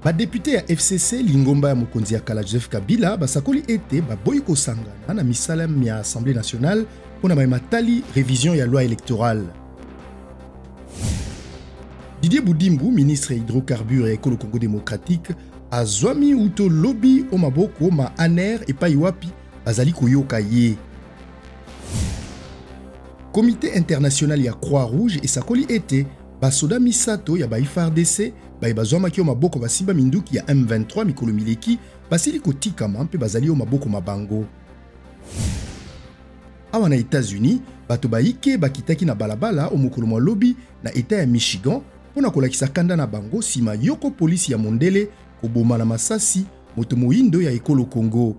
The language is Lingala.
Ba député ya FCC lingomba ya mokonzi ya kala Joseph Kabila basakoli ete baboyi kosangana na misala mya Assemblée nationale mpo na maye matali révision ya loi électorale. Didier Budimbu, ministre ya hydrocarbures ya ekolo Congo démocratique, azwami uto lobi o maboko ma ANR epai wapi bazali koyoka ye. Comité international ya Croix-Rouge esakoli ete basoda misato ya ba FARDC baye bazwamaki o maboko basimba minduki ya M23 mikolo mileki basili kotikama mpe bazali o maboko ma bango. Awa na Etats-Unis, bato bayike bakitaki na balabala o mokolo mwa lobi na etat ya Michigan mpo na kolakisa kanda na bango nsima yoko polisi ya mondele koboma na masasi moto moyindo ya ekolo Congo.